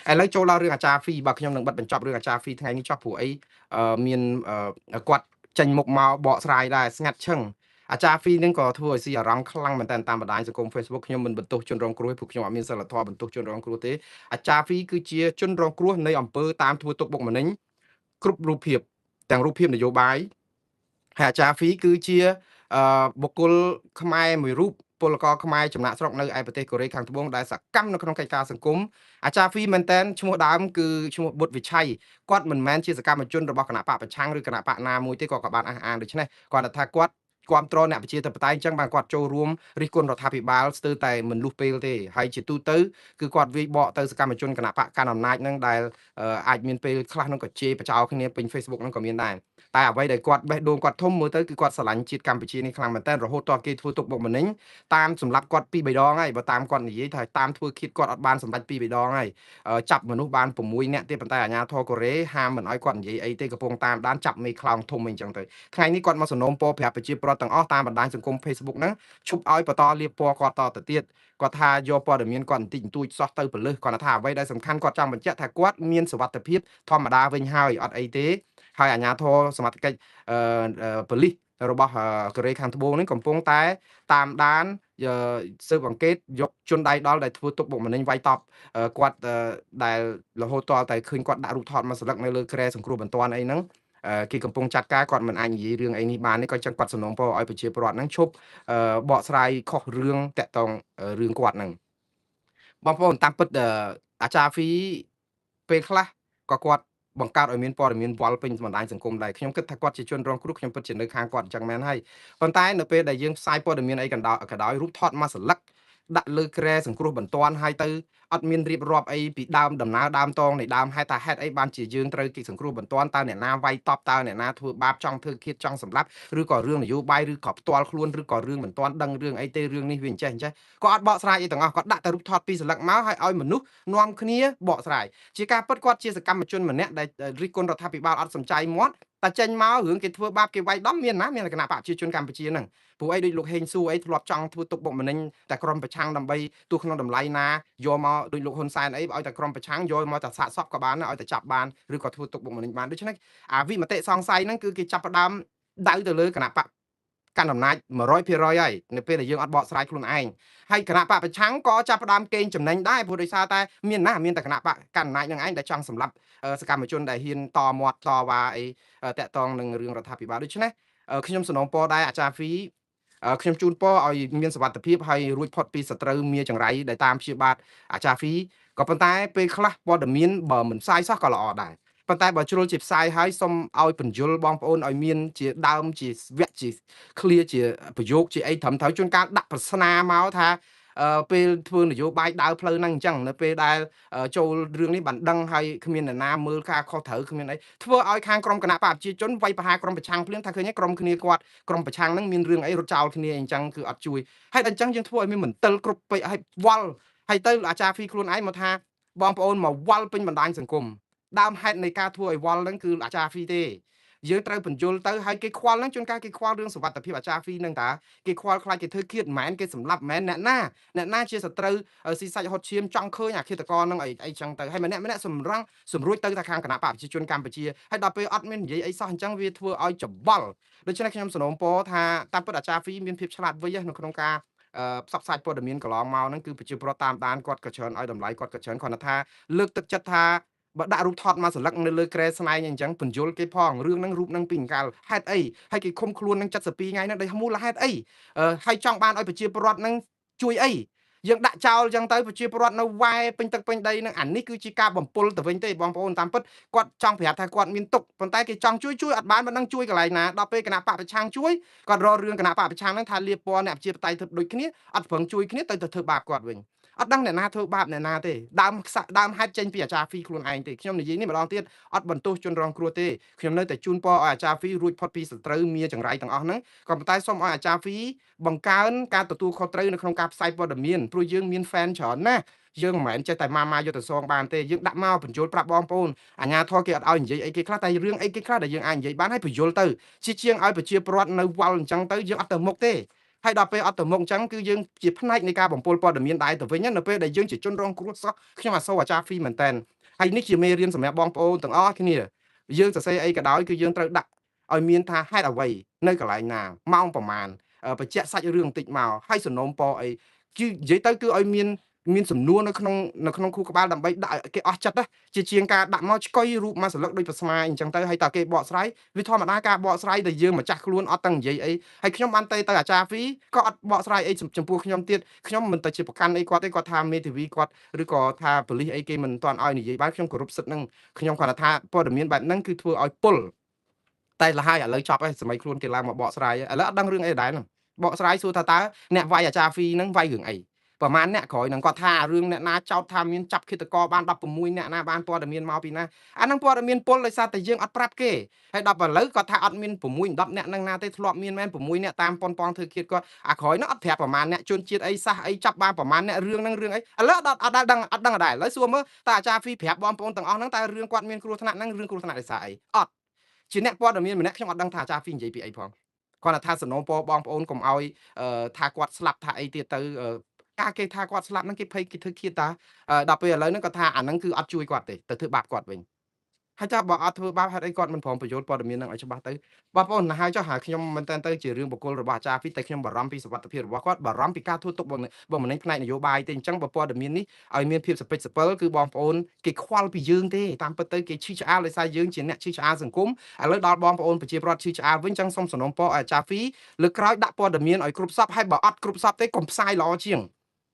ឥឡូវចូលដល់រឿងអាចារ្យហ្វីបាទខ្ញុំនឹងបិទបញ្ចប់រឿងអាចារ្យហ្វីថ្ងៃនេះចោះព្រោះអីមានគាត់ចេញមុខមកបកស្រាយដែរស្ងាត់ឈឹងអាចារ្យហ្វីនឹងក៏ធ្វើឲ្យស៊ីអារម្មណ៍ខ្លាំងមែនទែនតាមបណ្ដាញសង្គម Facebook ខ្ញុំមិនបន្ទោសជនរងគ្រោះព្រោះខ្ញុំអត់មានសិលធម៌បន្ទោសជនរងគ្រោះទេអាចារ្យហ្វីគឺជាជនរងគ្រោះនៃអំពើតាមធ្វើទុកបុកម្នេញគ្រប់រូបភាពទាំងរូបភាពនយោបាយហើយអាចារ្យហ្វីគឺជាបុគ្គលខ្មែរមួយរូបពលករខ្មែរចំណាក់ស្រុកនៅឯប្រទេសកូរ៉េខាងត្បូងដែលសកម្មនៅក្នុងកិច្ចការសង្គមអាចារ្យហ្វីមែនតែនឈ្មោះដើមគឺឈ្មោះបុត្រវិឆ័យគាត់មិនមែនជាសកម្មជនរបស់គណៈបកប្រឆាំងឬគណៈបកណាមួយទេគាត់ក៏បានអះអាងដូច្នេះគាត់ថាគាត់គ្រប់គ្រងអ្នកប្រជាធិបតេយ្យអញ្ចឹងបានគាត់ចូលរួមរិះគន់រដ្ឋាភិបាលស្ទើរតែមិនលុះពេលទេហើយជាទូទៅគឺគាត់វាយបកទៅសកម្មជនគណៈបកកណ្ដាលអំណាចហ្នឹងដែលអាចមានពេលខ្លះហ្នឹងក៏ជេរបចោគ្នាពេញ Facebook ហ្នឹងក៏មានដែរតែអ្វីដែលគាត់បេះដូងគាត់ធំមើលទៅគឺគាត់ស្រឡាញ់ជាតិកម្ពុជានេះខ្លាំងមែនទែនរហូតតគេធ្វើទុកបុកម្នេញតាមសម្រាប់គាត់ពីរបីដងហើយបើតាមគាត់និយាយថាតាមធ្វើឃាតគាត់អត់បានសម្រេចពីរបីដងហើយចាប់មនុស្សបាន6នាក់ទេប៉ុន្តែអាជ្ញាធរកូរ៉េហាមមិនឲ្យគាត់និយាយអីទេកំពុងតាមដានចាប់មេខ្លោងធំអីចឹងទៅថ្ងៃនេះគាត់មកសំណូមពរប្រាប់ប្រជាពលរដ្ឋទាំងអស់តាមបណ្ដាញសង្គម Facebook ហ្នឹងឈប់ឲ្យបន្តលាបពណ៌គាត់តទៅទៀតគាត់ថាយកព័ត៌មានគាត់បន្តិចបន្តួចសោះទៅពលឹះគាត់ថាអ្វីដែលសំខាន់គាត់ចង់បញ្ជាក់ថាគាត់មានសុវត្ថិភាពធម្មតាវិញហើយអត់អីទេហើយអាជ្ញាធរសមត្ថកិច្ចអឺប៉ូលីសរបស់កូរ៉េខាងត្បូងនេះកំពុងតែតាមដានស៊ើបអង្កេតយកជនដៃដល់ដែលធ្វើទុកបុកម្នេញវាយតប់គាត់ដែលរហូតតតែឃើញគាត់ដាក់រូបថតមកស្លឹកនៅលើគ្រែសង្គ្រោះបន្ទាន់អីហ្នឹងគេកំពុងចាត់ការគាត់មិនអាចនិយាយរឿងអីនេះបានទេក៏ចឹងគាត់សំណូមពរឲ្យប្រជាពលរដ្ឋហ្នឹងឈប់បកស្រាយខុសរឿងតាក់ទងរឿងគាត់ហ្នឹងបងប្អូនតាមពិតអាចារ្យហ្វីពេលខ្លះក៏គាត់បង្កើតឲ្យមានព័ត៌មានវល់ពេញបណ្ដាញសង្គមដែរខ្ញុំគិតថាគាត់ជាជនរងគ្រោះខ្ញុំពិតជានៅខាងគាត់អញ្ចឹងមែនហើយប៉ុន្តែនៅពេលដែលយើងផ្សាយព័ត៌មានអីកណ្ដោក៏ដោយរូបថតមកស្លឹកដាក់លើគ្រែសង្គ្រោះបន្ទាន់ហើយទៅអត់មានរៀបរាប់អីពីដើមដំណើរដើមតងនៃដើមហេតុថាហេតុអីបានជាយើងត្រូវគេសង្គ្រោះបន្ទាន់តើអ្នកណាវាយតប់តើអ្នកណាធ្វើបាបចង់ធ្វើឃាតចង់សម្លាប់ឬក៏រឿងនយោបាយឬក៏ផ្ទាល់ខ្លួនឬក៏រឿងមិនទាន់ដឹងរឿងអីទេរឿងនេះវាអញ្ចេះអញ្ចេះគាត់អត់បកស្រាយអីទាំងអស់គាត់ដាក់តែរូបថតពីរសន្លឹកមកហើយឲ្យមនុស្សនាំគ្នាបកស្រាយជាការពិតគាត់ជាសកម្មជនម្នាក់ដែលរិះគន់រដ្ឋាភិបាលអត់សំចៃមាត់តែចេញមករឿងគេធ្វើបាបគេវាយដំមានណាមានគណៈបកប្រជាជនកម្ពុជាហ្នឹងព្រោះអីដូចលោកហេងសួរអីធ្លាប់ចង់ធ្វើទុកបុកម្នេញតែក្រុមប្រឆាំងដើម្បីទោះក្នុងតម្លៃណាយកមកដូចលោកហ៊ុនសែនអីឲ្យតែក្រុមប្រឆាំងយកមកតែសាកសពក៏បានឲ្យតែចាប់បានឬក៏ធ្វើទុកបុកម្នេញបានដូច្នេះអាវិមតិសង្ស័យហ្នឹងគឺគេចាប់ផ្ដើមដៅទៅលើគណៈបកកាន់អំណាច100%ហើយនៅពេលដែលយើងអត់បកស្រាយខ្លួនឯងហើយគណៈបកប្រឆាំងក៏ចាប់ផ្ដើមកេងចំណេញដែរព្រោះដោយសារតែមានណាមានតែគណៈបកកាន់អំណាចនឹងឯងដែលចង់សម្លាប់សកម្មជនដែលហ៊ានតមាត់តវ៉ាអីតាក់ទងនឹងរឿងរដ្ឋាភិបាលដូច្នេះខ្ញុំសំណូមពរដែរអាចារ្យហ្វីខ្ញុំជូនពរឲ្យមានសុវត្ថិភាពហើយរួចផុតពីសត្រូវមាចង្រៃដែលតាមព្យាបាទអាចារ្យហ្វីក៏ប៉ុន្តែពេលខ្លះព័ត៌មានបើមិនផ្សាយសោះក៏ល្អដែរប៉ុន្តែបើជ្រុលជាផ្សាយហើយសូមឲ្យបញ្យលបងប្អូនឲ្យមានជាដើមជាវគ្គជាឃ្លាជាប្រយោគជាអីត្រឹមត្រូវជួនកាលដាក់ប្រស្នាមកថាពេលធ្វើនយោបាយដើរផ្លូវហ្នឹងអញ្ចឹងនៅពេលដែលចូលរឿងនេះបានដឹងហើយគ្មានអ្នកណាមើលការខុសត្រូវគ្មានអីធ្វើឲ្យខាងក្រុមគណៈបកប្រជាជនវាយប្រហារក្រុមប្រឆាំងភ្លាមថាឃើញក្រុមគ្នាគាត់ក្រុមប្រឆាំងហ្នឹងមានរឿងអីរត់ចោលគ្នាអញ្ចឹងគឺអត់ជួយហើយដល់អញ្ចឹងយើងធ្វើឲ្យមានមន្ទិលគ្រប់ពេកហើយវល់ហើយទៅអាចារ្យហ្វីខ្លួនឯងមកថាបងប្អូនមកវល់ពេញបណ្ដាញសង្គមដើមហេតុនៃការធ្វើឲ្យវល់ហ្នឹងគឺអាចារ្យហ្វីទេយើងត្រូវបញ្យលទៅហើយគេខ្វល់ហ្នឹងជួនកាលគេខ្វល់រឿងសុវត្ថិភាពអាចារ្យហ្វីហ្នឹងតាគេខ្វល់ខ្លាចគេធ្វើឃាតមិនមែនគេសម្លាប់មិនមែនអ្នកណាអ្នកណាជាសត្រូវស៊ីសាច់ហត់ឈាមចង់ឃើញអាឃាតករហ្នឹងអីអីចឹងទៅហើយម្នាក់ម្នាក់សម្រងសម្រួចទៅតែខាងគណៈបកប្រជាជនកម្ពុជាហើយដល់ពេលអត់មាននិយាយអីសោះអញ្ចឹងវាធ្វើឲ្យច្បល់ដូច្នេះខ្ញុំសំណូមពរថាតាមពិតអាចារ្យហ្វីមានភាពឆ្លាតវៃនៅក្នុងការផ្សព្វផ្សាយព័ត៌មានកន្លងមកហ្នឹងគឺប្រជាពលរដ្ឋតាមដានគាត់ក៏ច្រើនឲ្យតម្លៃគាត់ក៏ច្រើនគ្រាន់តែថាលើកទឹកចិត្តថាបើដាក់រូបថតមកសន្លឹកនៅលើគ្រែស្នែងអញ្ចឹងបញ្យលគេផងរឿងហ្នឹងរូបហ្នឹងពីអង្កលហេតុអីហើយគេឃុំខ្លួននឹង72ថ្ងៃហ្នឹងដោយមូលហេតុអីហើយចង់បានឲ្យប្រជាពលរដ្ឋហ្នឹងជួយអីយើងដាក់ចោលអញ្ចឹងទៅប្រជាពលរដ្ឋនៅវ៉ែពេញទឹកពេញដីហ្នឹងអានេះគឺជាការបំពុលទៅវិញទេបងប្អូនតាមពិតគាត់ចង់ប្រាប់ថាគាត់មានទុកប៉ុន្តែគេចង់ជួយជួយអត់បានមិនដឹងជួយកន្លែងណាដល់ពេលគណៈបកប្រឆាំងជួយគាត់រករឿងគណៈបកប្រឆាំងហ្នឹងថាលាបពណ៌អ្នកប្រជាបតៃធ្វើដូចគ្នាអត់ប្រឹងជួយគ្នាទៅទៅធ្វើបាបគាត់វិញអត់ដឹងអ្នកណាធ្វើបាបអ្នកណាទេដើមដើមហេតុចេញពីអាចារ្យហ្វីខ្លួនឯងទេខ្ញុំនិយាយនេះម្ដងទៀតអត់បន្ទោសជនរងគ្រោះទេខ្ញុំនៅតែជូនពរឲ្យអាចារ្យហ្វីរួចផុតពីសត្រូវមាចង្រៃទាំងអស់ហ្នឹងក៏ប៉ុន្តែសូមឲ្យអាចារ្យហ្វីបង្កើនការទទួលខុសត្រូវនៅក្នុងការផ្សាយព័ត៌មានព្រោះយើងមាន fan ច្រើនណាស់យើងមិនមែនចេះតែម៉ាម៉ាយុទ្ធសងបានទេយើងដាក់មកបញ្យលប្រាប់បងប្អូនអាញាធរគេអត់ឲ្យនិយាយអីគេខ្លះតែរឿងអីគេខ្លះដែលយើងអាចនិយាយបានហើយបញ្យលទៅជាជាងឲ្យប្រជាពលរដ្ឋនៅវល់អញ្ចឹងទៅយើងអត់ទៅមុខទេ ហើយដល់ពេលអត់ទៅមុខអញ្ចឹងគឺយើងជាផ្នែកនៃការបំពុលព័ត៌មានដែរទៅវិញនៅពេលដែលយើងជាជនរងគ្រោះសោះខ្ញុំអាសូរអាចារ្យហ្វីមែនតើហើយនេះជាមេរៀនសម្រាប់បងប្អូនទាំងអស់គ្នាយើងសរសេរអីក៏ដោយគឺយើងត្រូវដាក់ឲ្យមានថាហេតុអ្វីនៅកន្លែងណាម៉ោងប្រមាណបញ្ជាក់សាច់រឿងបន្តិចមកហើយសំណូមពរអីគឺនិយាយទៅគឺឲ្យមានសំណួរនៅក្នុងខួរក្បាលដើម្បីដាក់ឲ្យគេអស់ចិត្តណាជាជាងការដាក់មកឆ្កុយរូបមកសន្លឹកដូចប្រស្មាអញ្ចឹងទៅហើយតើគេបកស្រាយវាធម្មតាការបកស្រាយតែយើងម្ចាស់ខ្លួនអត់ទាំងនិយាយអីហើយខ្ញុំបានទៅអាចារ្យហ្វីក៏អត់បកស្រាយអីចំពោះខ្ញុំទៀតខ្ញុំមិនទៅជាប្រកាន់អីគាត់ទេគាត់ថាមេធាវីគាត់ឬក៏ថាប៉ូលីសអីគេមិនទាន់ឲ្យនិយាយបានខ្ញុំគោរពសិទ្ធិហ្នឹងខ្ញុំគ្រាន់តែថាព័ត៌មានបែបហ្នឹងគឺធ្វើឲ្យពុលតែលហើយឥឡូវចប់ហើយសម័យខ្លួនគេឡើងមកបកស្រាយឥឡូវអត់ដឹងរឿងអីដែរហ្នឹងបកស្រាយសួរថាតើអ្នកវាយអាចារ្យហ្វីហ្នឹងវាយរឿងអីប្រហែលអ្នកក្រោយហ្នឹងគាត់ថារឿងអ្នកណាចោទថាមានចាប់ឃាតករបាន16អ្នកណាបានព័ត៌មានមកពីណាអាហ្នឹងព័ត៌មានពុលដោយសារតែយើងអត់ប្រាប់គេហើយដល់ឥឡូវគាត់ថាអត់មាន6 10អ្នកហ្នឹងណាទេធ្លាប់មានមែន6អ្នកតាមប៉ុនប៉ងធ្វើឃាតគាត់អាក្រោយហ្នឹងអត់ប្រាប់ប្រហែលអ្នកជនជាតិអីសះអីចាប់បានប្រហែលអ្នករឿងហ្នឹងរឿងអីឥឡូវអត់អត់ដឹងអត់ដឹងដែរឥឡូវសួរមើលតើអាចារ្យហ្វីប្រាប់បងប្អូនទាំងអស់ហ្នឹងតើរឿងគាត់មានគ្រោះថ្នាក់ហ្នឹងរឿងគ្រោះថ្នាក់ដោយសារអីអត់ជាអ្នកព័ត៌មានម្នាក់ខ្ញុំអត់ដឹងថាអាចារ្យហ្វីនិយាយពីអីផងគាត់ថាសំណូមពរបងប្អូនកុំឲ្យថាគាត់ស្លាប់ថាអីទៀតទៅការគេថាគាត់ស្លាប់ហ្នឹងគេភ័យគេធ្វើឃាតតាដល់ពេលឥឡូវហ្នឹងគាត់ថាអាហ្នឹងគឺអត់ជួយគាត់ទេទៅធ្វើបាបគាត់វិញហើយចាបើអត់ធ្វើបាបហេតុអីគាត់មិនព្រមបញ្យល់ព័ត៌មានហ្នឹងឲ្យច្បាស់ទៅបងប្អូនណាហើយចុះហើយខ្ញុំមិនតែទៅជារឿងបុគ្គលរបស់អាចារ្យហ្វីតែខ្ញុំបារម្ភពីសុវត្ថិភាពរបស់គាត់បារម្ភពីការធ្វើទុកបុកម្នេញផ្នែកនយោបាយទេអញ្ចឹងបើព័ត៌មាននេះឲ្យមានភាពសពិចសពិលគឺបងប្អូនគេខ្វល់ពីយើងទេតាមពិតទៅគេឈឺឆ្អាលដោយសារយើងជាអ្នកឈឺឆ្អាលសង្គមឥឡូវដល់បងប្អូនប្រជាពលរដ្ឋឈឺឆ្អាលវិញអញ្ចឹងសូមសំណូមពរឲ្យអាចារ្យហ្វីលើកក្រោយដាក់ព័ត៌មានឲ្យគ្រប់សពហើយបើអត់គ្រប់សពទេកុំផ្សាយល្អជាង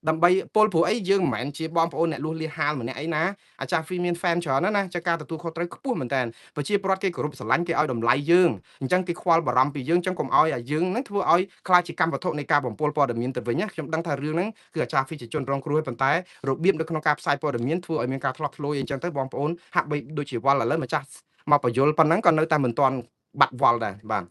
ដើម្បីពលព្រោះអីយើងមិនមែនជាបងប្អូនអ្នកលួសលៀសហាលម្នាក់អីណាអាចារ្យហ្វីមាន fan ច្រើនណាស់ណាចាការទទួលខុសត្រូវខ្ពស់មែនតើប្រជាពលរដ្ឋគេគោរពស្រឡាញ់គេឲ្យតម្លៃយើងអញ្ចឹងគេខ្វល់បារម្ភពីយើងអញ្ចឹងកុំឲ្យអាយើងហ្នឹងធ្វើឲ្យខ្លាចជាកម្មវត្ថុនៃការបំពុលព័ត៌មានទៅវិញណាខ្ញុំដឹងថារឿងហ្នឹងគឺអាចារ្យហ្វីជាជនរងគ្រោះប៉ុន្តែរបៀបនៅក្នុងការផ្សាយព័ត៌មានធ្វើឲ្យមានការឆ្លោះឆ្លួយអញ្ចឹងទៅបងប្អូនហាក់បីដូចជាវល់ឥឡូវម្ចាស់មកបញ្យលប៉ុណ្ណឹងក៏នៅតែមិនទាន់បាត់វល់ដែរបាទ។